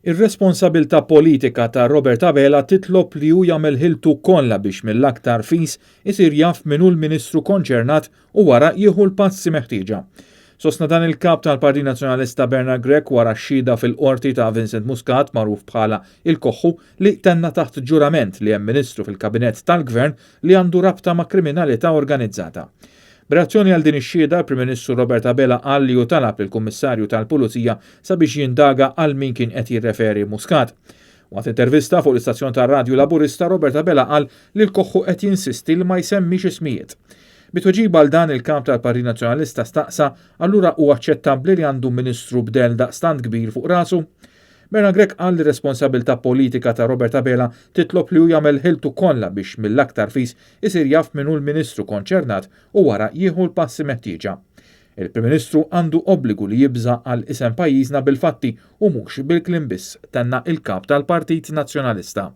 Ir-responsabilità politika ta' Robert Abela titlob li hu jagħmel ħiltu kollha biex mill-aktar fis isir jaf min hu l-Ministru konċernat u wara jieħu l-passi meħtieġa. Sostna dan il-Kap tal-Partit Nazzjonalista Bernard Grech wara x-xhieda fil-Qorti ta' Vincent Muscat magħruf bħala il-Koħħu li tenna taħt ġurament li hemm Ministru fil-Kabinett tal-Gvern li għandu rabta ma' kriminalità organizzata. B'reazzjoni għal din ix-xhieda, il-Prim Ministru Robert Abela qal li hu talab lill-Kummissarju tal-Pulizija sabiex jindaga għal min kien qed jirreferi Muscat. Waqt intervista fuq l-istazzjon tar-radju Laburista, Robert Abela qal li l-Koħħu qed jinsisti li ma jsemmix ismijiet. Bi tweġiba għal dan il-Kap tal-Partit Nazzjonalista staqsa allura hu aċċettabbli li għandu Ministru b'dell daqstant kbir fuq rasu? Bernard Grech qal li r-responsabilità politika ta' Robert Abela titlob li hu jagħmel ħiltu kollha biex mill-aktar fis isir jaf min hu l-Ministru konċernat u wara jieħu l-passi meħtieġa. Il-Prim Ministru għandu obbligu li jibża' għal isem pajjiżna bil-fatti u mhux bil-kliem biss, tenna il-Kap tal-Partit Nazzjonalista.